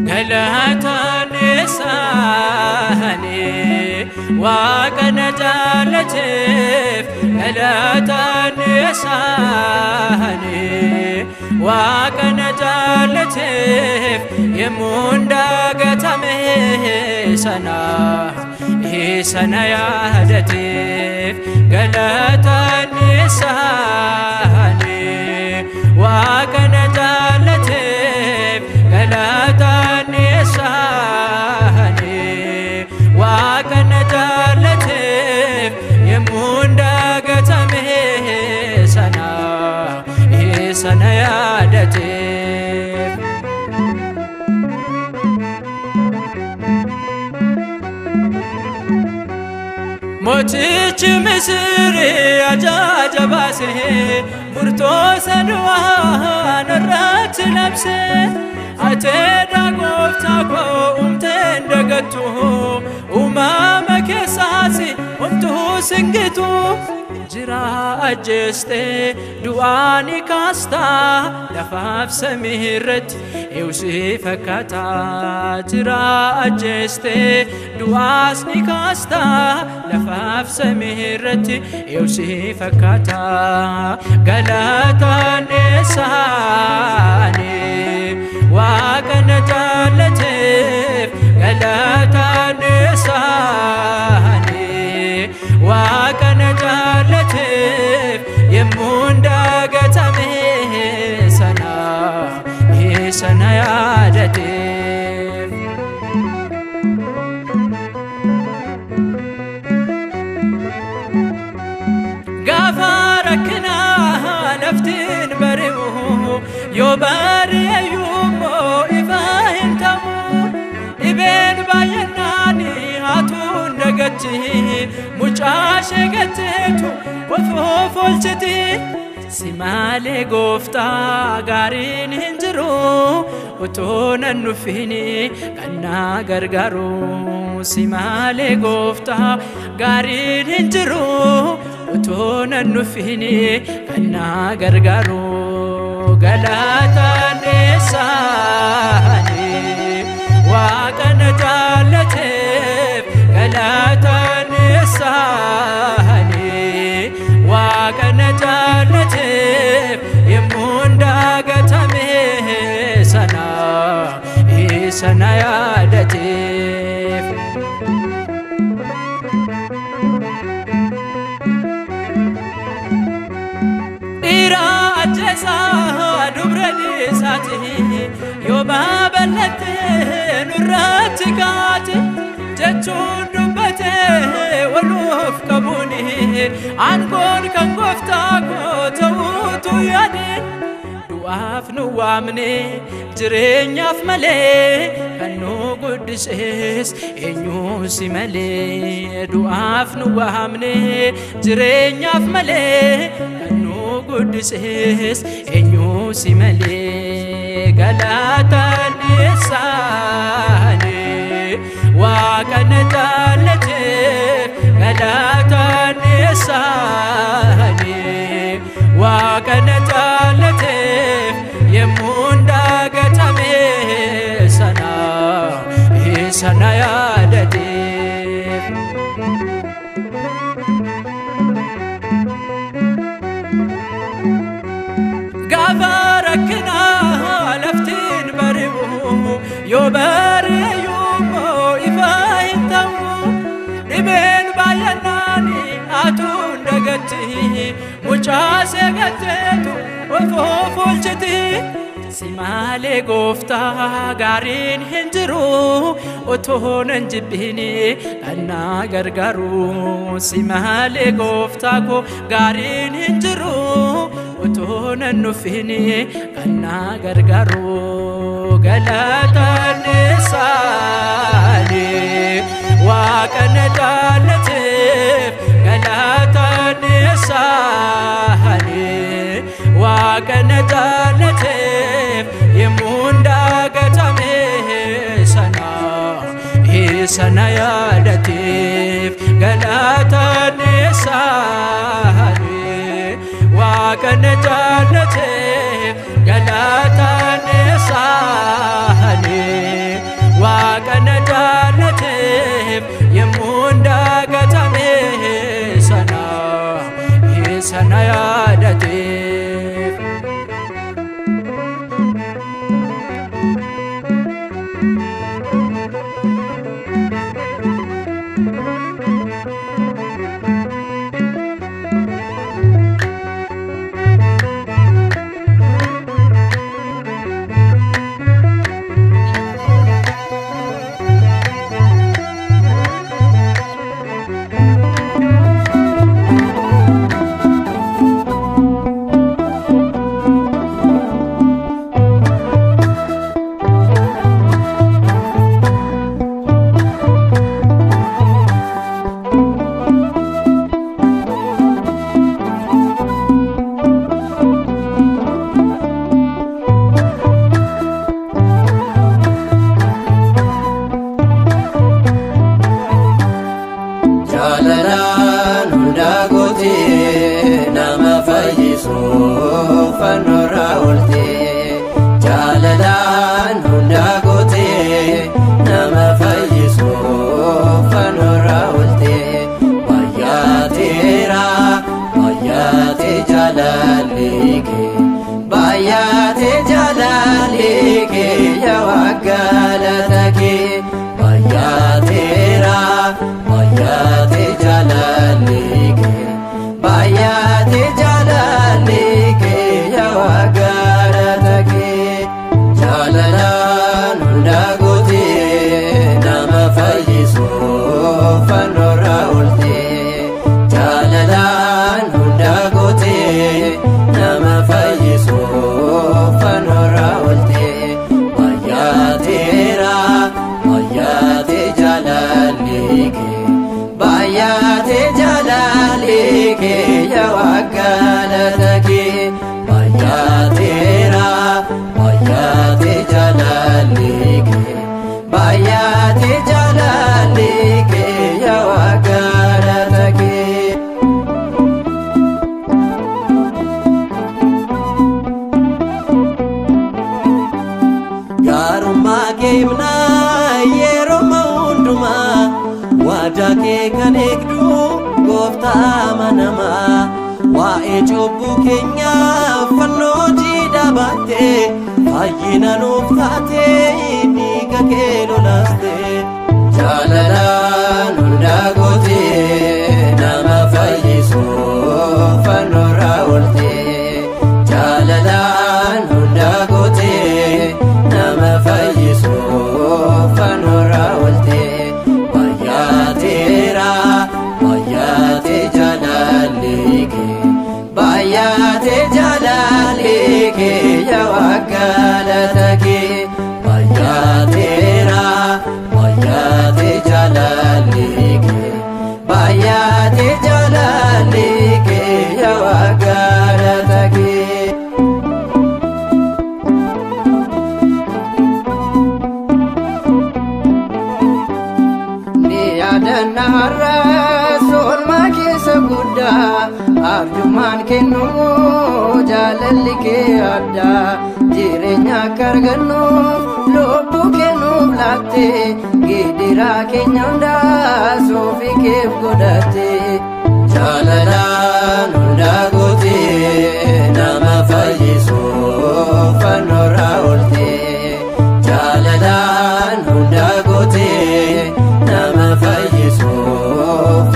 Galataan isaanii Waaqa na jaallateef, galataan isaanii Waaqa na jaallateef, yemmuun daagatame sana isa na yaadateef, galataan isaanii Waaqa na jaallateef, galataan isaanii Waaqa na jaallateef, yemmuun daagatame sana isa na yaadateef. Mootichi Misirii ajaaja baasee murtoo du'aa narratti labse. Ateedha gooftaa koo umteen dagattu, uumama keessaas homtuu singitu. Jira ajjeestee du'aa ni kaastaa, lafaaf samii irratti eewsii fakkaata. Jira ajjeestee du'aas ni kaastaa, lafaaf samii irratti eewsii fakkaata. Galataan isaanii Waaqa na jaallateef, galataan isaanii Waaqa na jaallateef, yemmuun daagatame sana isa na yaadateef. Gaafa rakkinaa laftiin bari'u, yoo bari'eyyuummoo ifa hin ta'u. Dhibeen baay'inaan haatuun dagatti, mucaa ishee gatteetu of oolchiti. Si malee gooftaa gaariin hin jiru, otoo nan nuffini kan na gargaaru. Si malee gooftaa gaariin hin jiru, otoo nan nuffini kan na gargaaru. Galataan isaanii Waaqa na jaallateef, galataan isaanii Waaqa na jaallateef, yemmuun daagatame sana isa na yaadateef. Dhiira ajjeesaa dubra dhiisaati, yoo babal'atte nurratti kaate jechuun dubbate waluuf qabuuni, aangoon kan gooftaa koo ta'uutu yaadeen. Du'aaf nu waamne jireenyaaf malee, kan nu guddises eenyu si malee? Du'aaf nu waamne jireenyaaf malee, kan nu guddises eenyu si malee? Galataan isaanii Waaqa na jaallateef, galataan isaanii Waaqa na jaallateef, yemmuun daagatame sana isa na yaadateef. Gaafa rakkinaa laftiin bari'u, yoo bari'eyyuummoo ifa hin ta'u. Dhibeen baay'inaan haatuun dagatti, mucaa seegatteetu of oolchiti. Si malee gooftaa gaariin hin jiru, otoo nan jibbini kan na gargaaru. Si malee gooftaa koo gaariin hin jiru, otoo nan nuffini kan na gargaaru. Galataan isaanii Waaqa na jaallateef, galataan isaanii Waaqa na jaallateef, yemmuun daagatame sana isa na yaadateef, galataan isaanii Waaqa na jaallateef. kee himnaa yeroo hundumaa, waadaa kee kan eegdu gooftaa amanamaa. Waa'ee cubbuu keenyaa fannoo jiidhaa baatte, fayyina nuuf taate, dhiiga kee lolaaste. Jaalalaan hundaa gootee nama fayyisu fannoorraa ooltee. Jaalalaan hundaa gootee nama fayyisu fannoorraa ooltee. Baay'ateera, baay'ate jaalalli kee, baay'ate jaalalli kee, yaa galata kee. Baay'ateera, baay'ate jaalalli kee, baay'ate jaalalli kee, yaa galata kee. Ni yaadanna har'as oolmaa keessa guddaa, arjummaan kennumu jaalalli kee addaa. Jireenya akka argannuuf lubbuu kennuuf laatte, gidiraa keenya hundaa suufii keef godhatte. Jaalalaan hundaa gootee nama fayyisu fannoorraa ooltee. Jaalalaan hundaa gootee nama fayyisu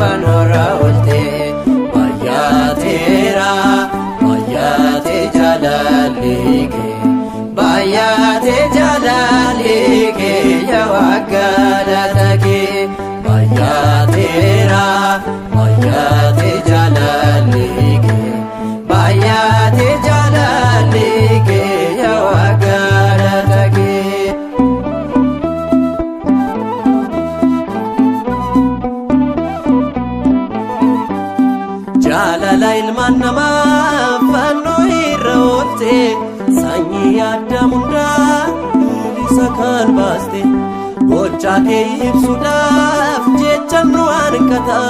fannoorraa ooltee. Baay'ateera, baay'ate jaalalli kee, baay'ate jaalalli kee, yaa galata kee. Baay'ateera, baay'ate jaalalli kee, baay'ate jaalalli kee, yaa galata kee. Jaalala ilmaan namaa fannoo irra oolte, sanyii addaam hundaa bilisa kan baaste. Gochaa kee ibsuudhaaf jecha nu hanqata,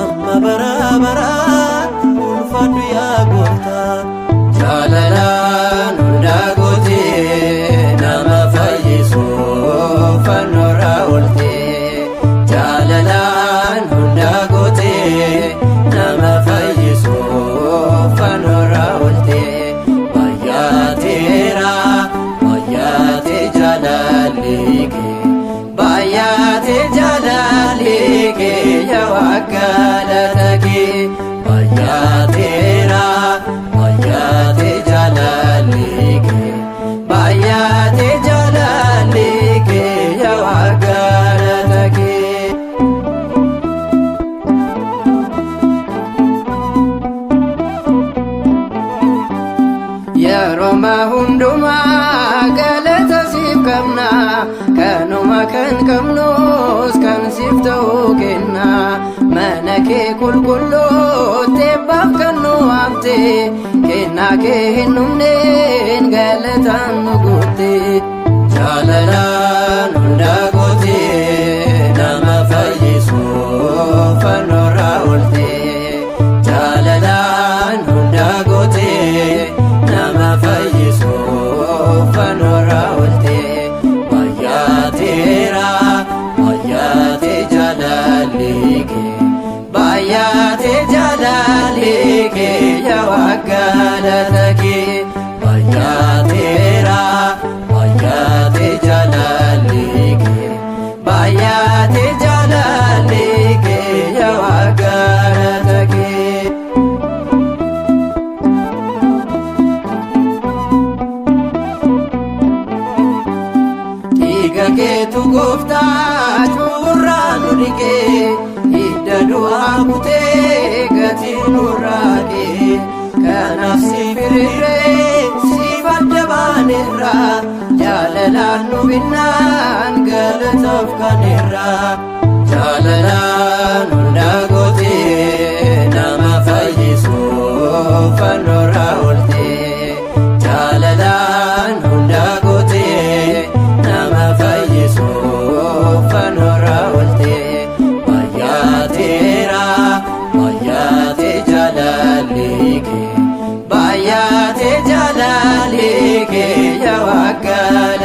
amma bara baraatti ulfaadhu yaa gooftaa. Jaalalaan hundaa gootee nama fayyisu fannoorraa ooltee. Jaalalaan hundaa gootee nama fayyisu fannoorraa ooltee. Baay'ateera, baay'ate jaalalli kee, baay'ate jaalalli kee, yaa galata kee. Baay'ateera, baay'ate jaalalli kee, baay'ate jaalalli kee, yaa galata kee. Yeroo hundumaa galata siif qabna, kanuma kan qabnus kan siif ta'uu kenna. Mana kee qulqulluutti eebbaaf kan nu waamte, kennaa kee hin dhumneen galataan nu guutte. Jaalalaan hundaa gootee nama fayyisu fannoorraa ooltee. Jaalalaan hundaa gootee nama fayyisu fannoorraa ooltee. Baay'ateera, baay'ate jaalalli kee, baay'ate jaalalli kee, yaa galata kee. Baay'ateera, baay'ate jaalalli kee, baay'ate jaalalli kee, yaa galata kee. Dhiiga keetu gooftaa cuurraa nu dhiqee, hidda du'aa kutee gatii nurraa kee. Kanaaf si firiirree siif adda baaneerra, jaalalaan nu binnaan galataaf kaneerra. Jaalalaan hundaa gootee nama fayyisu fannoorraa ooltee. Jaalalaan hundaa gootee nama fayyisu fannoorraa ooltee. Baay'ateera, baay'ate jaalalli kee, baay'ate jaalalli kee, yaa galata.